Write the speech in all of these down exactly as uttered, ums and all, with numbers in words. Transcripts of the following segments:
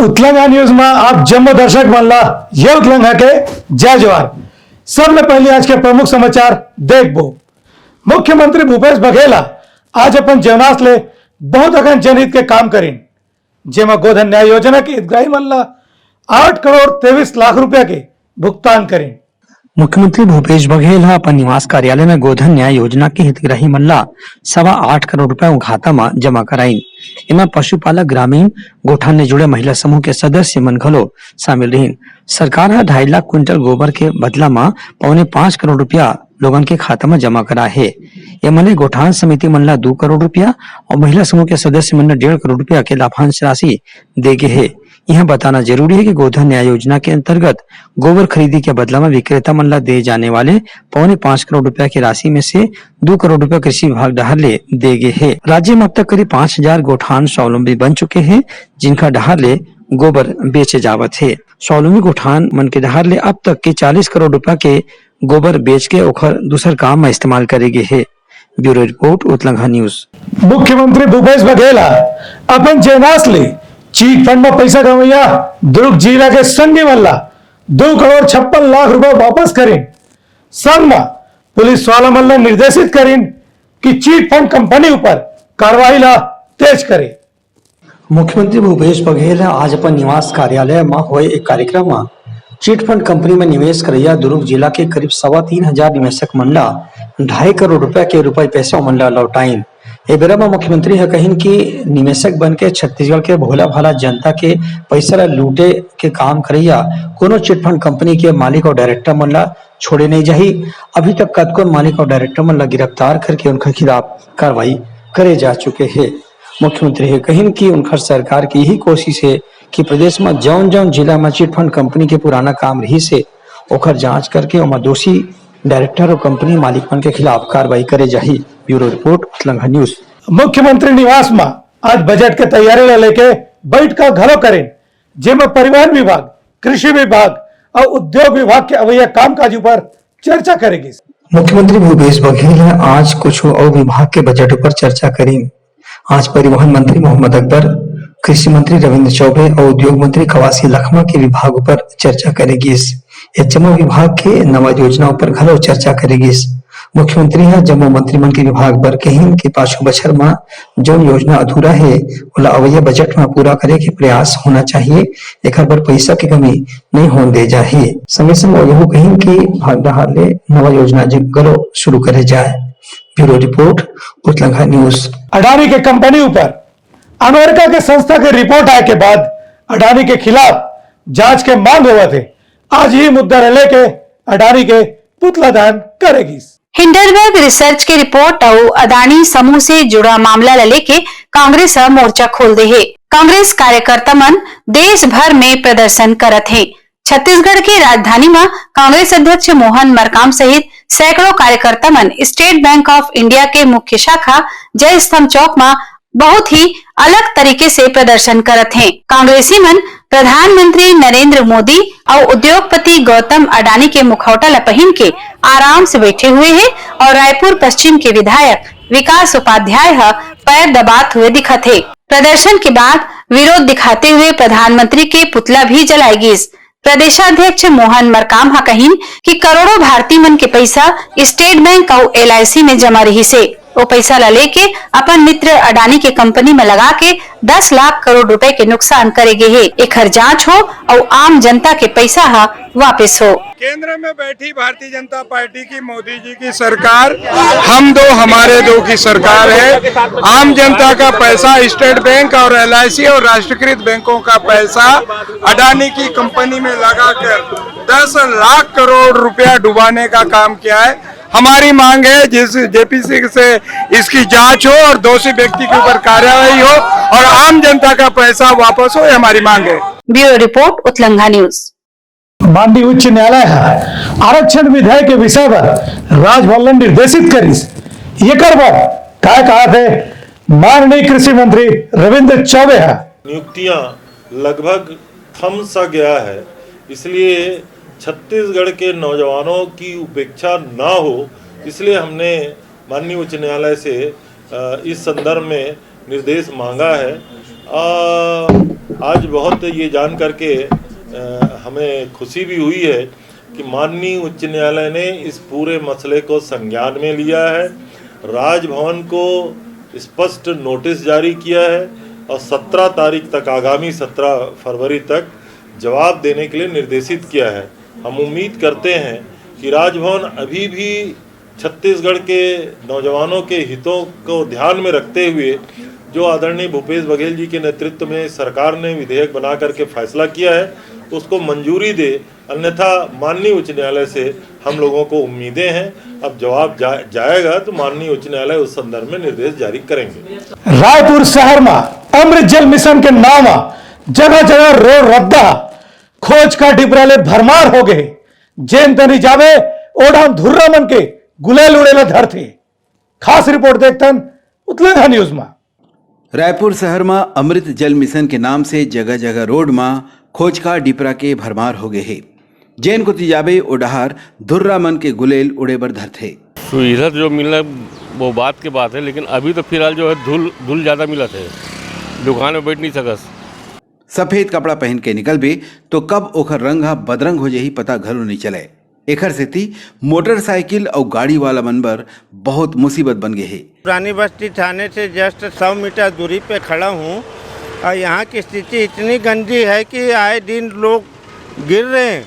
उतलंगा news में आप जम्मो दर्शक मन ला ये उतलंगा के जय जोहार। सबले पहले आज के प्रमुख समाचार देखबो। मुख्यमंत्री भूपेश बघेल ह आज अपन जेवनास ले बहुत अकन जनहित के काम करिन, जेमा गोधन न्याय योजना के हितग्राही मन ला आठ करोड़ तेईस लाख रुपया के भुगतान करिन। मुख्यमंत्री भूपेश बघेल ह अपन निवास कार्यालय में गोधन न्याय योजना के हितग्राही मन ला सवा आठ करोड़ रुपया खाता म जमा कराइन। एमा पशुपालक ग्रामीण गोठान ले जुड़े महिला समूह के सदस्य मन घलो शामिल रहिन। सरकार ह ढाई लाख क्विंटल गोबर के बदला म पौने पाँच करोड़ रुपया लोगन के खाता म जमा करा हे। एमा ले गोठान समिति मन ला दू करोड़ रुपया अउ महिला समूह के सदस्य मन ला डेढ़ करोड़ रुपया के लाभांश राशि दे गे हे। यह बताना जरूरी हे कि गोधन न्याय योजना के अंतर्गत गोबर खरीदी के बदला म विक्रेता मन ला दे जाने वाले पौने पाँच करोड़ रुपया के राशि में से दू करोड़ रुपया कृषि विभाग डहार ले दे गे हे। राज्य में अब तक करीब पाँच हजार गोठान स्वावलंबी बन चुके हे, जिनका डहार ले गोबर बेचे जावत हे। स्वावलंबी गोठान मन के डहार ले अब तक के चालीस करोड़ रुपया के गोबर बेच के ओखर दूसर काम में इस्तेमाल करे गे हे। Bureau report, Utlangha news. मुख्यमंत्री भूपेश बघेल ह अपन जेवनास ले चिट फंड म पइसा कमइया दुर्ग जिला के संगी मन ला दू करोड़ छप्पन लाख रुपया वापस करिन। संग म पुलिस वाला मन ला निर्देशित करिन कि चिट फंड कंपनी ऊपर कार्रवाई ला तेज करे। मुख्यमंत्री भूपेश बघेल ह आज अपन निवास कार्यालय म होए एक कार्यक्रम म चिट फंड कंपनी म निवेश करइया दुर्ग जिला के करीब सवा तीन हजार निवेशक मन ल ढाई करोड़ रुपया के रुपया पइसा मन ल लौटाइन। ए बेरा म मुख्यमंत्री ह कहिन कि निवेशक बन के छत्तीसगढ़ के भोला भाला जनता के पइसा ल लूटे के काम करइया कोनो चिट फंड कंपनी के मालिक अउ डायरेक्टर मन ल छोड़े नइ जाही। अभी तक कतकोन मालिक अउ डायरेक्टर मन ल गिरफ्तार करके उनकर खिलाफ कार्रवाई करे जा चुके हे। मुख्यमंत्री ह कहिन कि उनकर सरकार के यही कोशिश हे कि प्रदेश म जौन-जौन जिला म चिट फंड कंपनी के पुराना काम रिहिस हे, ओखर जांच करके ओमा दोषी डायरेक्टर अउ कंपनी मालिक मन के खिलाफ कार्रवाई करे जाही। Bureau report, Utlangha news. मुख्यमंत्री निवास म आज बजट के तैयारी ल लेके बइठका घलो करेन, जेमा परिवहन विभाग, कृषि विभाग अउ उद्योग विभाग के अवइया कामकाज ऊपर चर्चा करे गिस। मुख्यमंत्री भूपेश बघेल ह आज कुछ अउ विभाग के बजट ऊपर चर्चा करिन। आज परिवहन मंत्री मोहम्मद अकबर, कृषि मंत्री रविंद्र चौबे अउ उद्योग मंत्री कवासी लखमा के विभाग ऊपर चर्चा करे गिस। ये जम्मो विभाग के नवा योजना ऊपर घलो चर्चा करे गिस। मुख्यमंत्री ह जम्मो मंत्री मन के विभाग बर कहिन कि पाछू बछर म जउन योजना अधूरा हे, ओला अवइया बजट म पूरा करे के प्रयास होना चाहिए। एखर बर पइसा के कमी नइ होन दे जाही। संगे संग ओ यहू कहिन कि विभाग डहार ले नवा योजना घलो शुरू करे जाए। Bureau report, Utlangha news. Adani के कंपनी ऊपर अमेरिका के संस्था के रिपोर्ट आए के बाद अडानी के खिलाफ जांच के मांग होवत हे। आज ये मुद्दा ल लेके अडानी के पुतला दहन करे गिस। हिंडनबर्ग रिसर्च के रिपोर्ट अउ अदानी समूह से जुड़ा मामला ल लेके कांग्रेस ह मोर्चा खोल दे हे। कांग्रेस कार्यकर्ता मन देश भर में प्रदर्शन करत हे। छत्तीसगढ़ के राजधानी म कांग्रेस अध्यक्ष मोहन मरकाम सहित सैकड़ों कार्यकर्ता मन स्टेट बैंक ऑफ इंडिया के मुख्य शाखा जय स्तंभ चौक म बहुत ही अलग तरीके से प्रदर्शन करत हें। कांग्रेसी मन प्रधानमंत्री नरेंद्र मोदी अउ उद्योगपति गौतम अडानी के मुखौटा ल पहिन के आराम से बैठे हुए हे अउ रायपुर पश्चिम के विधायक विकास उपाध्याय ह पैर दबात हुए दिखत हे। प्रदर्शन के बाद विरोध दिखाते हुए प्रधानमंत्री के पुतला भी जलाए गिस। प्रदेशाध्यक्ष मोहन मरकाम ह कहिन कि करोड़ों भारतीय मन के पइसा स्टेट बैंक अउ एलआईसी में जमा रिहिस हे। ओ पइसा ल लेके अपन मित्र अडानी के कंपनी में लगा के दस लाख करोड़ रुपए के नुकसान करे गे हे। एखर जांच हो अउ आम जनता के पइसा ह वापस हो। केंद्र में बैठी भारतीय जनता पार्टी की, मोदी जी की सरकार, हम दो हमारे दो की सरकार है। आम जनता का पैसा, स्टेट बैंक और एलआईसी और राष्ट्रीयकृत बैंकों का पैसा अडानी की कंपनी में लगाकर दस लाख करोड़ रुपया डुबाने का काम किया है। हमारी मांग है जिस जेपीसी से इसकी जांच हो और दोषी व्यक्ति के ऊपर कार्रवाई हो और आम जनता का पैसा वापस हो, ये हमारी मांग है। Bureau report, Utlangha news. माननीय उच्च न्यायालय ह आरक्षण विधेयक के विषय बर राजभवन ल निर्देशित करिस। एकर बर काय कहत हे माननीय कृषि मंत्री रविंद्र चौबे ह। नियुक्तियां लगभग थम सा गया है, इसलिए छत्तीसगढ़ के नौजवानों की उपेक्षा ना हो, इसलिए हमने माननीय उच्च न्यायालय से, अ, इस संदर्भ में निर्देश मांगा है। अ, आज बहुत ये जान करके, अ, हमें खुशी भी हुई है कि माननीय उच्च न्यायालय ने इस पूरे मसले को संज्ञान में लिया है। राजभवन को स्पष्ट नोटिस जारी किया है और सत्रह तारीख तक, आगामी सत्रह फरवरी तक जवाब देने के लिए निर्देशित किया है। हम उम्मीद करते हैं कि राजभवन अभी भी छत्तीसगढ़ के नौजवानों के हितों को ध्यान में रखते हुए, जो आदरणीय भूपेश बघेल जी के नेतृत्व में सरकार ने विधेयक बना करके फैसला किया है, उसको मंजूरी दे, अन्यथा माननीय उच्च न्यायालय से हम लोगों को उम्मीदें हैं। अब जवाब जा, जाएगा तो माननीय उच्च न्यायालय उस संदर्भ में निर्देश जारी करेंगे। रायपुर शहर में अमृत जल मिशन के नाम जगह जगह रोड रद्दा, खोज का डिबरा ले भरमार हो गए। जेन तनी जावे, ओढ़ान धुर्रा मन के गुलेल उड़ेला धरथे। खास रिपोर्ट देखतन उतलंघा न्यूज में। रायपुर शहर में अमृत जल मिशन के नाम से जगह जगह रोड में खोज का डिपरा के भरमार हो गए हे। जेन कोती जाबे ओ डहार धुर्रा मन के गुलेल उड़े बर धरथे। सुविधा जो मिलना वो बात के बात है, लेकिन अभी तो फिलहाल जो है धूल धूल ज़्यादा मिलत है, दुकान में बैठ नहीं सकस। सफेद कपड़ा पहन के निकलबे तो कब ओखर रंग ह बदरंग हो जाही पता घलो नहीं चले। एखर सेती मोटरसाइकिल अउ गाड़ी वाला मन बर बहुत मुसीबत बन गे हे। पुरानी बस्ती थाने से जस्ट सौ मीटर दूरी पे खड़ा हूँ और यहाँ की स्थिति इतनी गंदी है कि आए दिन लोग गिर रहे हैं।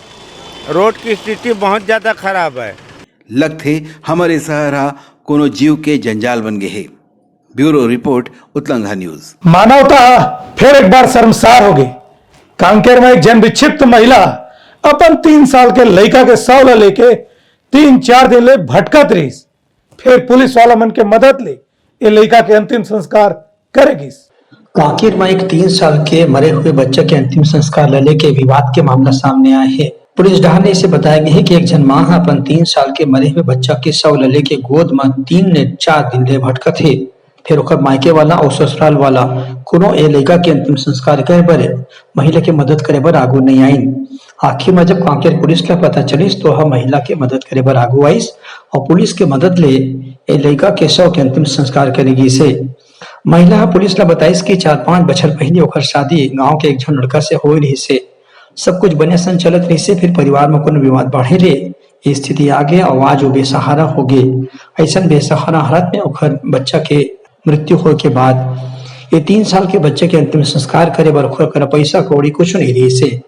रोड की स्थिति बहुत ज़्यादा खराब है। लगथे हमर ए शहर ह कोनो जीव के जंजाल बन गे हे। Bureau report, Utlangha news. मानवता फिर एक बार शर्मसार हो गई। कांकेर में एक जन विक्षिप्त महिला अपन तीन साल के लइका के शव ला लेके तीन चार दिन ले भटकत रहिस। फिर पुलिस वाला मन के मदद ले ए लइका के अंतिम संस्कार करे गिस। कांकेर में एक तीन साल के मरे हुए बच्चा के अंतिम संस्कार ला लेके विवाद के मामला सामने आए हे। पुलिस डहार ले इसे बताया गया है कि एक झन मां ह अपन तीन साल के मरे हुए बच्चा के शव ला लेके गोद में तीन ले चार दिन ले भटकत हे। फिर ओकर मायके वाला अउ ससुराल वाला कोनो ए लइका के अंतिम संस्कार करे बर महिला के मदद करे बर आगू नहीं आइन। आखिर में जब कांकेर पुलिस ला पता चलिस तो ह महिला के मदद करे बर आगू आइस अउ पुलिस के मदद ले ए लइका के शव के अंतिम संस्कार करे गिस हे। महिला ह पुलिस ला बताइस कि चार पांच बछर पहिली ओकर शादी गांव के एक झन लड़का से होए रहिस हे। सब कुछ बने सन चलत रहिस हे, फिर परिवार में कोनो विवाद बढ़े ले ये स्थिति आ गे अउ आज वो बेसहारा हो गे। अइसन बेसहारा हालत में ओखर बच्चा के मृत्यु होए के बाद ये तीन साल के बच्चे के अंतिम संस्कार करे बर ओखर करा पैसा कौड़ी कुछ नहीं रहिस हे।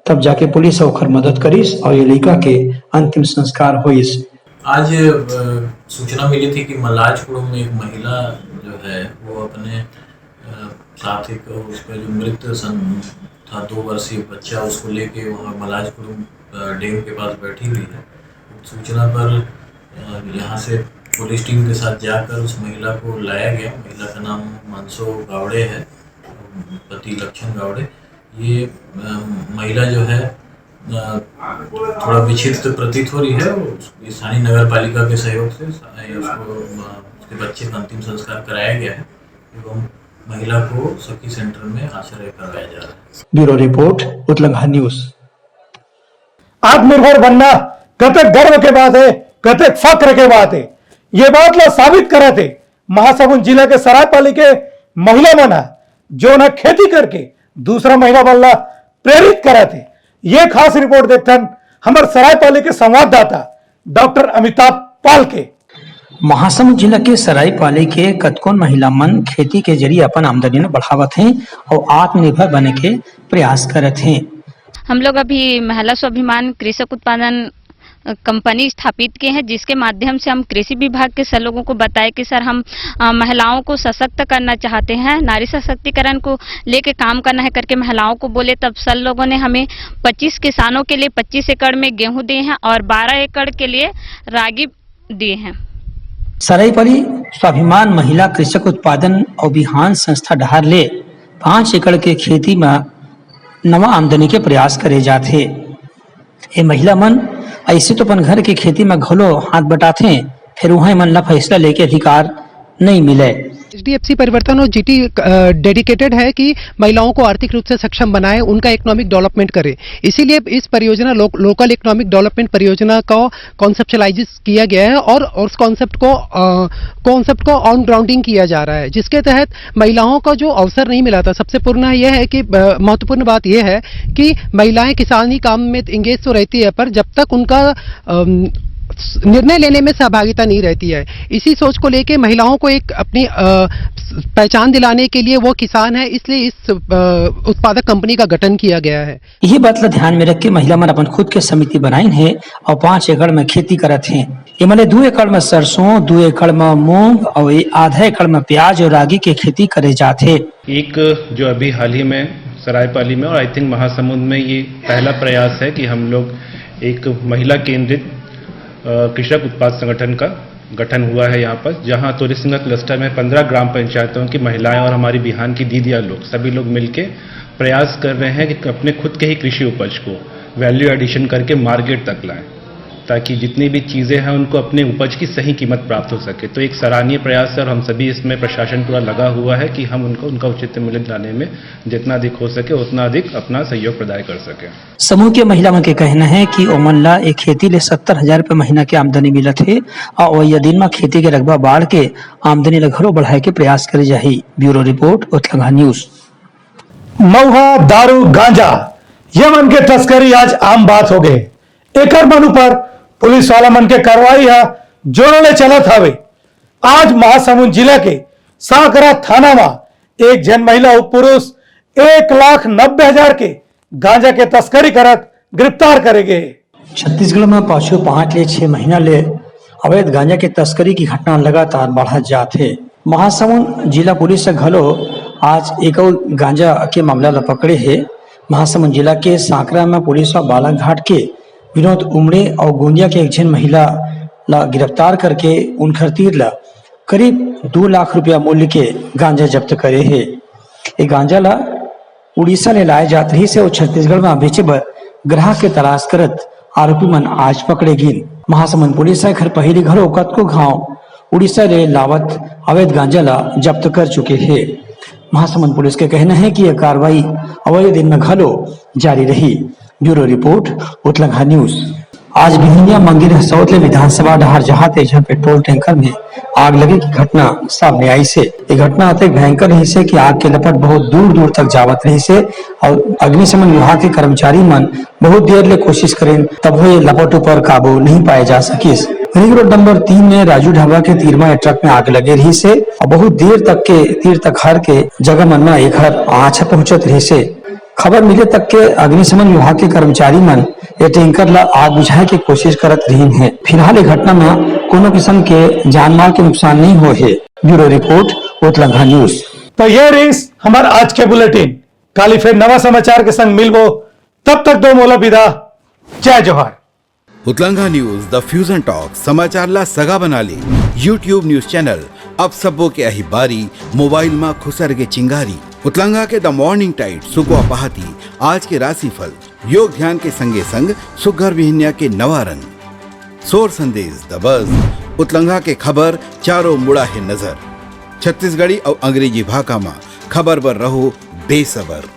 तब जाके पुलिस ह ओखर मदद करिस अउ ये लइका के अंतिम संस्कार होइस। आज अ, सूचना मिली थी कि मलाजकुड़म में एक महिला जो है वो अपने अ, साथ एक उसका जो मृत सं था दो वर्षीय बच्चा, उसको लेके वहाँ मलाजकुड़म अ, डैम के पास बैठी हुई है। सूचना पर अ, यहाँ से पुलिस टीम के साथ जाकर उस महिला को लाया गया। महिला का नाम मनसो गावड़े है, पति लक्षण गावड़े। ये अ, महिला जो है अ, थोड़ा विक्षिप्त प्रतीत हो रही है। उस- स्थानीय नगर पालिका के सहयोग से सा- उसको अ, उसके बच्चे का अंतिम संस्कार कराया गया है एवं महिला को सखी सेंटर में आश्रय कराया जा रहा है। Bureau report, Utlangha news. आत्मनिर्भर बनना कतक गर्व के बात है, कतक फक्र के बात है। ये बात ला साबित करत हे महासमुंद जिला के सरायपाली के महिला मन ह, जोन ह खेती करके दूसरा महिला मन ला प्रेरित करत हे। ये खास रिपोर्ट देखथन हमर सरायपाली के संवाददाता डॉक्टर अमिताभ पाल के। महासमुंद जिला के सरायपाली के कतकोन महिला मन खेती के जरिए अपन आमदनी ल बढ़ावत हें अउ आत्मनिर्भर बने के प्रयास करत हें। हम लोग अभी महिला स्वाभिमान कृषक उत्पादन, अ, कंपनी स्थापित किए हैं, जिसके माध्यम से हम कृषि विभाग के सर लोगों को बताए कि सर, हम, अ, महिलाओं को सशक्त करना चाहते हैं, नारी सशक्तिकरण को लेके काम करना है करके महिलाओं को बोले। तब सर लोगों ने हमें पच्चीस किसानों के लिए पच्चीस एकड़ में गेहूं दिए हैं और बारह एकड़ के लिए रागी दिए हैं। सरायपाली स्वाभिमान महिला कृषक उत्पादन अउ बिहान संस्था डहार ले पाँच एकड़ के खेती म नवा आमदनी के प्रयास करे जात हे। ये महिला मन ऐसे तो अपन घर के खेती म घलो हाथ बटाथे, फेर उहें मन ला फैसला लेके अधिकार नहीं मिले। एचडीएफसी परिवर्तन और जीटी डेडिकेटेड है कि महिलाओं को आर्थिक रूप से सक्षम बनाए, उनका इकोनॉमिक डेवलपमेंट करे। इसीलिए इस परियोजना लो, लोकल इकोनॉमिक डेवलपमेंट परियोजना को कॉन्सेप्चुअलाइज किया गया है और, और उस कॉन्सेप्ट को कॉन्सेप्ट को ऑन ग्राउंडिंग किया जा रहा है, जिसके तहत महिलाओं को जो अवसर नहीं मिला था। सबसे पूर्ण यह है कि अ, महत्वपूर्ण बात यह है कि महिलाएं किसानी काम में इंगेज तो रहती है, पर जब तक उनका अम, निर्णय लेने में सहभागिता नहीं रहती है, इसी सोच को लेके महिलाओं को एक अपनी अ, पहचान दिलाने के लिए वो किसान है, इसलिए इस अ, उत्पादक कंपनी का गठन किया गया है। ये बात ला ध्यान में रख के महिला मन अपन खुद के समिति बनाइन हे और पाँच एकड़ में खेती करत हे। ये मने दू एकड़ में सरसों, दू एकड़ में मूंग और ये आधा एकड़ में प्याज और रागी के खेती करे जात हे। एक जो अभी हाल ही में सरायपाली में और आई थिंक महासमुंद में ये पहला प्रयास है कि हम लोग एक महिला केंद्रित अ, कृषक उत्पाद संगठन का गठन हुआ है यहाँ पर, जहाँ तोरी सिंगा क्लस्टर में पन्द्रह ग्राम पंचायतों की महिलाएं और हमारी बिहान की दीदियाँ लोग, सभी लोग मिलके प्रयास कर रहे हैं कि अपने खुद के ही कृषि उपज को वैल्यू एडिशन करके मार्केट तक लाएं, ताकि जितनी भी चीज़ें हैं उनको अपने उपज की सही कीमत प्राप्त हो सके। तो एक सराहनीय प्रयास है और हम सभी इसमें, प्रशासन पूरा लगा हुआ है कि हम उनको, उनका उचित मूल्य दिलाने में जितना अधिक हो सके उतना अधिक अपना सहयोग प्रदान कर सकें। समूह के महिला मन के कहना है कि ओमन ला ए खेती ले सत्तर हजार रुपये महीना के आमदनी मिलत हे और वही दिन म खेती के रकबा बाढ़ के आमदनी ला घलो बढ़ाए के प्रयास करे जाही। Bureau report, Utlangha news. महुआ, दारू, गांजा, ये मन के तस्करी आज आम बात हो गए। एकर मन ऊपर पुलिस वाला मन के कार्रवाई ह जोरों ले चलत हवे। आज महासमुंद जिला के सांकरा थाना म एक झन महिला अउ पुरुष एक लाख नब्बे हजार के गांजा के तस्करी करत गिरफ्तार करे गे हे। छत्तीसगढ़ म पाछू पाँच ले छह महीना ले अवैध गांजा के तस्करी की घटना लगातार बढ़त जात हे। महासमुंद जिला पुलिस ह घलो आज एक अउ गांजा के मामला ल पकड़े हे। महासमुंद जिला के सांकरा म पुलिस ह बालाघाट के विनोद उमड़े अउ गोंदिया के एक झन महिला ल गिरफ्तार करके उनखर तीर ल करीब दू लाख रुपया मूल्य के गांजा जब्त करे हे। ये गांजा ल उड़ीसा ले लाए जात रहिस हे अउ छत्तीसगढ़ म बेचे बर ग्राहक के तलाश करत आरोपी मन आज पकड़े गिन। महासमुंद पुलिस ह एखर पहिली घलो कतको घांव उड़ीसा ले लावत अवैध गांजा ल जब्त कर चुके हे। महासमुंद पुलिस के कहना हे कि यह कार्रवाई अवइया दिन म घलो जारी रही। Bureau report, Utlangha news. आज बिहनिया मंगेर हसौत ले विधानसभा डहार जात एक झन पेट्रोल टैंकर में आग लगे की घटना सामने आइस हे। ये घटना अतेक भयंकर रहिस हे कि आग के लपट बहुत दूर दूर तक जावत रहिस हे और अग्निशमन विभाग के कर्मचारी मन बहुत देर ले कोशिश करेन, तभो ये लपट ऊपर काबू नहीं पाए जा सकिस। रिंग रोड नंबर तीन में राजू ढाबा के तीर म ये ट्रक में आग लगे रहिस हे और बहुत देर तक के तीर तक हर के जगह मन म एखर आँच ह पहुंचत रहिस हे। खबर मिले तक के अग्निशमन विभाग के कर्मचारी मन ये टैंकर ल आग बुझाए के कोशिश करत रहिन हे। फिलहाल ये घटना म कोनो किसम के जानमाल के नुकसान नहीं होए हे। Bureau report, Utlangha news. तो ये रहिस हमर आज के बुलेटिन। काली फिर नवा समाचार के संग मिलबो, तब तक दो मोला विदा। जय जोहार। उतलंघा न्यूज, द फ्यूजन टॉक, समाचार ला सगा बना ले। YouTube न्यूज चैनल, अब सबो के अही बारी, मोबाइल मा खुसर के चिंगारी। उतलंघा के द मॉर्निंग टाइड, सुकवा पहाती, आज के राशिफल, योग ध्यान के संगे संग सुग्घर बिहनिया के नवा रंग, सोर संदेश, द बज, उतलंघा के खबर, चारों मुड़ा हे नजर। छत्तीसगढ़ी अउ अंग्रेजी भाखा मा खबर बर रहो बेसबर।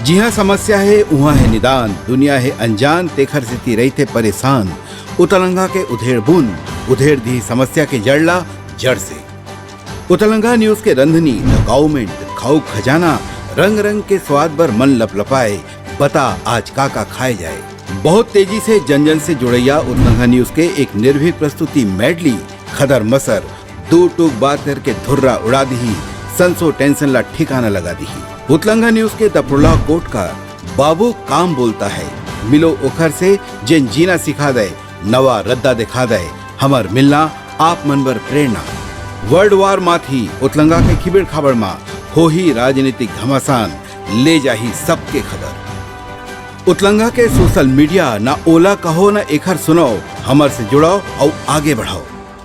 जिहाँ समस्या हे, उहाँ हे निदान, दुनिया हे अनजान, तेखर सेती रहिथे परेशान। उतलंघा के उधेड़ बुन, उधेड़ दिही समस्या के जड़ ला, जड़ से। उतलंघा न्यूज के रंधनी, द काउमेंट, खाऊ खजाना, रंग रंग के स्वाद बर मन लपलपाए, बता आज का का खाए जाए। बहुत तेजी से जन जन से जुड़ैया उतलंघा न्यूज के एक निर्भीक प्रस्तुति मेडली, खदर मसर, दू टूक बात करके धुर्रा उड़ा दिही, संसो टेंशन ला ठिकाना लगा दिही। उतलंघा न्यूज के द प्रोलॉग कोट का बाबू काम बोलता है, मिलो ओखर से जेन जीना सिखा दे, नवा रद्दा दिखा दे, हमर मिलना आप मन बर प्रेरणा। वर्ल्ड वार माथी उतलंघा के खिबिड़ खाबड़ मा होही राजनीतिक घमासान, ले जाही सबके खबर। उतलंघा के सोशल मीडिया, ना ओला कहो ना एखर सुनाओ, हमर से जुड़ाओ अउ आगे बढ़ाओ।